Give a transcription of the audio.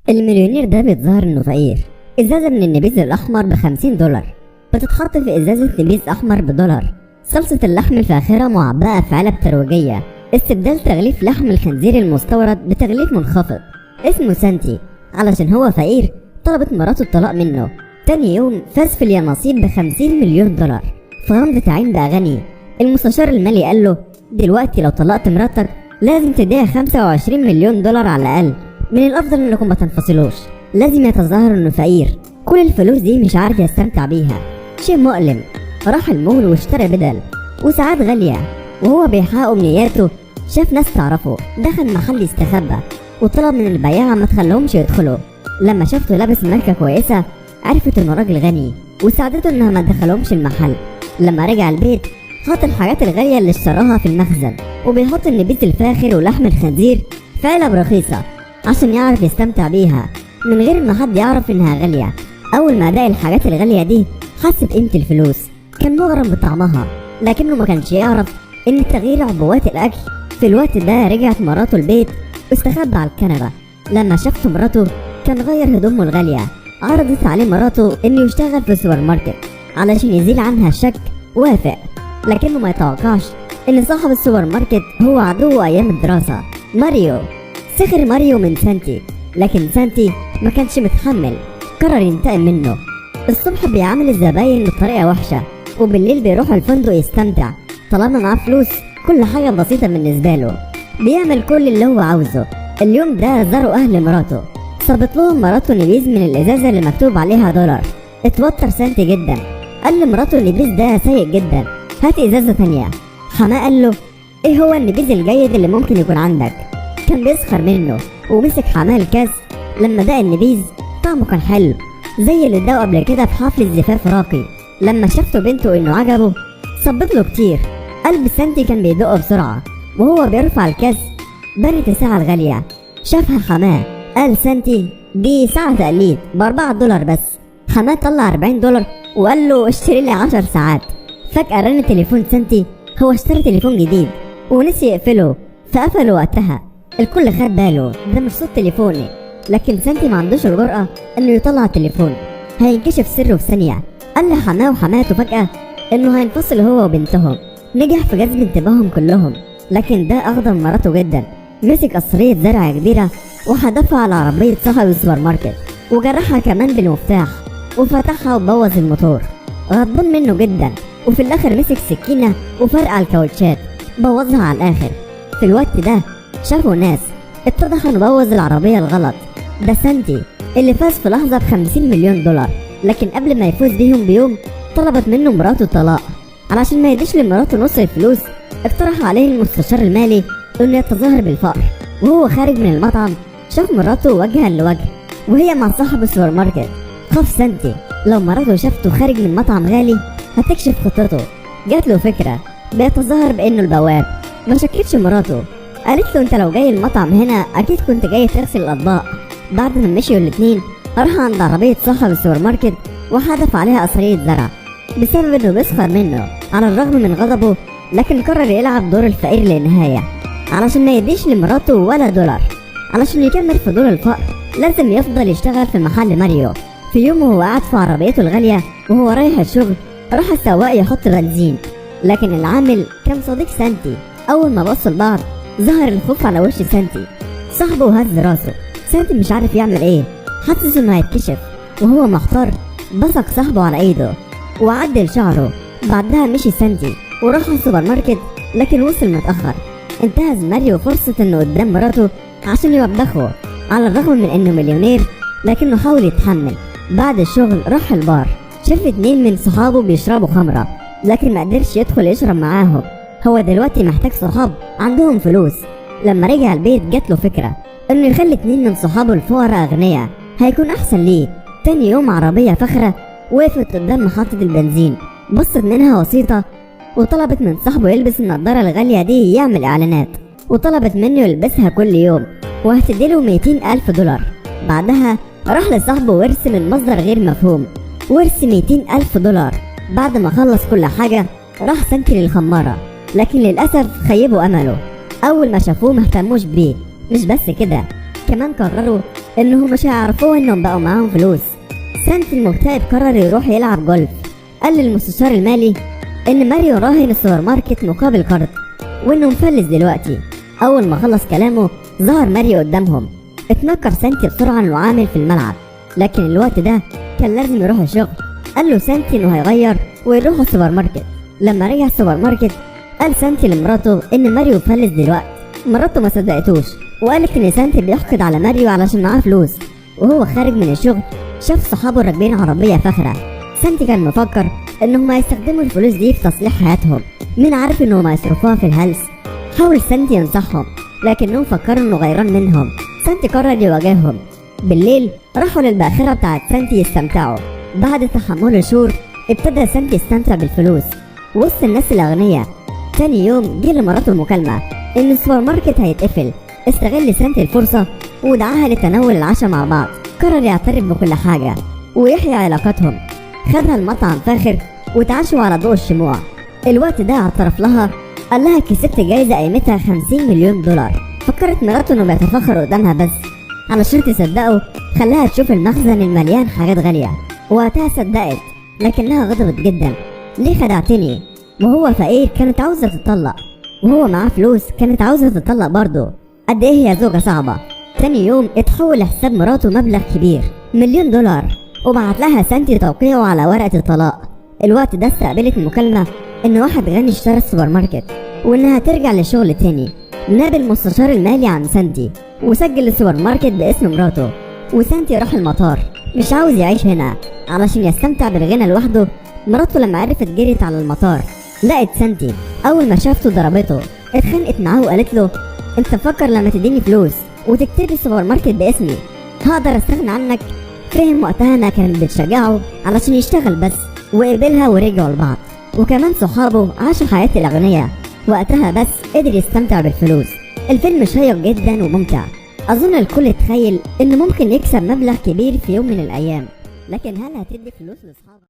المليونير ده بيتظاهر انه فقير. ازازة من النبيذ الاحمر ب50 دولار بتتحط في ازازة نبيذ احمر بدولار. صلصة اللحم الفاخرة معبأة في علب ترويجية. استبدال تغليف لحم الخنزير المستورد بتغليف منخفض. اسمه سانتي. علشان هو فقير طلبت مراته الطلاق منه. تاني يوم فاز في اليانصيب ب50 مليون دولار. في غمضة عين بقى غني. المستشار المالي قال له: دلوقتي لو طلقت مراتك لازم تديها 25 مليون دولار على الأقل، من الأفضل إنكم ما تنفصلوش. لازم يتظاهر إنه فقير، كل الفلوس دي مش عارف يستمتع بيها، شيء مؤلم. راح المول واشترى بدل وساعات غالية، وهو بيحقق أمنياته شاف ناس تعرفه. دخل محل يستخبى وطلب من البياعة ما تخليهمش يدخلوا. لما شافته لابس ماركة كويسة عرفت انه راجل غني وساعدته انها ما تدخلهمش المحل. لما رجع البيت حط الحاجات الغالية اللي اشتراها في المخزن، وبيحط النبيذ الفاخر ولحم الخنزير في علب رخيصة عشان يعرف يستمتع بيها من غير ما حد يعرف انها غالية. اول ما داق الحاجات الغالية دي حس بقيمة الفلوس، كان مغرم بطعمها، لكنه ما كانش يعرف ان تغيير عبوات الاكل. في الوقت ده رجعت مراته البيت واستخبى على الكنبة. لما شافته مراته كان غير هدومه الغالية. عرضت عليه مراته انه يشتغل في سوبر ماركت علشان يزيل عنها الشك. وافق، لكنه ما يتوقعش ان صاحب السوبر ماركت هو عدوه ايام الدراسة، ماريو. سخر ماريو من سانتي، لكن سانتي ما كانش متحمل، قرر ينتقم منه. الصبح بيعامل الزباين بطريقة وحشة، وبالليل بيروح الفندق يستمتع. طالما معاه فلوس كل حاجة بسيطة بالنسبة له، بيعمل كل اللي هو عاوزه. اليوم ده زاروا أهل مراته، صبت لهم مراته نبيذ من الإزازة اللي مكتوب عليها دولار. اتوتر سانتي جدا، قال لمراته: النبيذ ده سيء جدا، هات إزازة تانية. حماه قال له: ايه هو النبيذ الجيد اللي ممكن يكون عندك؟ كان بيسخر منه، ومسك حماه الكاس. لما داق النبيذ طعمه كان حلو زي اللي داقه قبل كده في حفل زفاف راقي. لما شافته بنته انه عجبه صبت له كتير. قلب سانتي كان بيدق بسرعة، وهو بيرفع الكاس بانت الساعة الغالية. شافها حماه، قال سانتي: دي ساعة تقليد ب4 دولار بس. حماه طلع 40 دولار وقال له: اشتري لي 10 ساعات. فجأة رن تليفون سانتي. هو اشترى تليفون جديد ونسي يقفله فقفله وقتها. الكل خد باله ده مش صوت تليفوني، لكن سانتي ما عندوش الجرأة انه يطلع التليفون، هينكشف سره في ثانية. قال لحماه وحماته فجأة انه هينفصل هو وبنتهم. نجح في جذب انتباههم كلهم، لكن ده اغضب مراته جدا. مسك قصرية زرع كبيرة وحدفها على عربية صاحب السوبر ماركت وجرحها كمان بالمفتاح وفتحها وبوظ الموتور. غضبان منه جدا، وفي الاخر مسك سكينة وفرقع الكاوتشات، بوظها على الاخر. في الوقت ده شافوا ناس، اتضح انه بوظ العربية الغلط. ده سانتي اللي فاز في لحظة ب50 مليون دولار، لكن قبل ما يفوز بيهم بيوم طلبت منه مراته الطلاق. علشان ما يديش لمراته نص الفلوس اقترح عليه المستشار المالي انه يتظاهر بالفقر. وهو خارج من المطعم شاف مراته وجها لوجه وهي مع صاحب السوبر ماركت. خاف سانتي، لو مراته شافته خارج من مطعم غالي هتكشف خطته. جات له فكرة، بيتظاهر بانه البواب. ما شكتش مراته، قالت له: انت لو جاي المطعم هنا اكيد كنت جاي تغسل الاطباق. بعد ما مشيوا الاتنين راح عند عربية صاحب السوبر ماركت وحدف عليها قصرية زرع بسبب انه بيسخر منه. على الرغم من غضبه لكن قرر يلعب دور الفقير للنهاية علشان ما يديش لمراته ولا دولار. علشان يكمل في دور الفقر لازم يفضل يشتغل في محل ماريو. في يوم وهو قاعد في عربيته الغالية وهو رايح الشغل راح السواق يحط بنزين، لكن العامل كان صديق سانتي. أول ما بصوا لبعض ظهر الخوف على وش سانتي. صاحبه هز راسه. سانتي مش عارف يعمل ايه، حاسس انه هيتكشف. وهو محتار بصق صاحبه على ايده وعدل شعره. بعدها مشي سانتي وراح السوبر ماركت، لكن وصل متأخر. انتهز ماريو فرصة انه قدام مراته عشان يوبخه. على الرغم من انه مليونير لكنه حاول يتحمل. بعد الشغل راح البار، شاف اتنين من صحابه بيشربوا خمرة، لكن ما قدرش يدخل يشرب معاهم. هو دلوقتي محتاج صحاب عندهم فلوس. لما رجع البيت جات له فكرة انه يخلي اتنين من صحابه الفقراء اغنياء، هيكون احسن ليه. تاني يوم عربية فخرة وقفت قدام محطة البنزين، بصت منها وسيطة وطلبت من صاحبه يلبس النضارة الغالية دي يعمل اعلانات، وطلبت منه يلبسها كل يوم وهتديله 200 ألف دولار. بعدها راح لصاحبه ورث من مصدر غير مفهوم، ورث 200 ألف دولار. بعد ما خلص كل حاجة راح سانتي للخمارة، لكن للأسف خيبوا أمله. أول ما شافوه ما اهتموش بيه. مش بس كده، كمان قرروا انهم مش هيعرفوه انهم بقوا معاهم فلوس. سانتي المكتئب قرر يروح يلعب جولف. قال للمستشار المالي ان ماريو راهن السوبر ماركت مقابل قرض وانه مفلس دلوقتي. اول ما خلص كلامه ظهر ماريو قدامهم. اتنكر سانتي بسرعة انه عامل في الملعب، لكن الوقت ده كان لازم يروح الشغل. قال له سانتي انه هيغير ويروح السوبر ماركت. لما رجع السوبر ماركت قال سانتي لمراته ان ماريو فلس دلوقتي. مراته ما صدقتوش وقالت ان سانتي بيحقد على ماريو علشان معاه فلوس. وهو خارج من الشغل شاف صحابه راكبين عربية فاخرة. سانتي كان مفكر انهم هيستخدموا الفلوس دي في تصليح حياتهم، مين عارف انهم هيصرفوها في الهلس. حاول سانتي ينصحهم لكنهم فكروا انه غيران منهم. سانتي قرر يواجههم. بالليل راحوا للباخرة بتاعت سانتي يستمتعوا. بعد تحمله شهور ابتدى سانتي يستمتع بالفلوس وسط الناس الأغنياء. تاني يوم جه لمراته مكالمة إن السوبر ماركت هيتقفل. استغل سانتي الفرصة ودعاها لتناول العشاء مع بعض. قرر يعترف بكل حاجة ويحيي علاقتهم. خدها المطعم فاخر وتعشوا على ضوء الشموع. الوقت ده اعترف لها، قال لها كسبت جايزة قيمتها 50 مليون دولار. فكرت مراته انه بيتفاخر قدامها بس علشان تصدقه خلاها تشوف المخزن المليان حاجات غالية. وقتها صدقت لكنها غضبت جدا. ليه خدعتني؟ وهو فقير كانت عاوزة تتطلق، وهو معاه فلوس كانت عاوزة تتطلق برضه. قد ايه هي زوجة صعبة. تاني يوم اتحول لحساب مراته مبلغ كبير، مليون دولار، وبعت لها سانتي توقيعه على ورقة الطلاق. الوقت ده استقبلت مكالمة ان واحد غني اشترى السوبر ماركت وانها ترجع للشغل تاني. ناب المستشار المالي عن سانتي وسجل السوبر ماركت باسم مراته. وسانتي راح المطار مش عاوز يعيش هنا علشان يستمتع بالغنى لوحده. مراته لما عرفت جريت على المطار، لقت سانتي. اول ما شافته ضربته، اتخانقت معاه وقالت له انت تفكر لما تديني فلوس وتكتبي السوبر ماركت باسمي هقدر استغنى عنك؟ فهم وقتها انها كانت بتشجعه علشان يشتغل بس، وقبلها ورجعوا لبعض. وكمان صحابه عاشوا حياة الأغنياء وقتها بس قدر يستمتع بالفلوس. الفيلم شيق جدا وممتع. أظن الكل اتخيل إنه ممكن يكسب مبلغ كبير في يوم من الأيام، لكن هل هتدي فلوس لأصحابك؟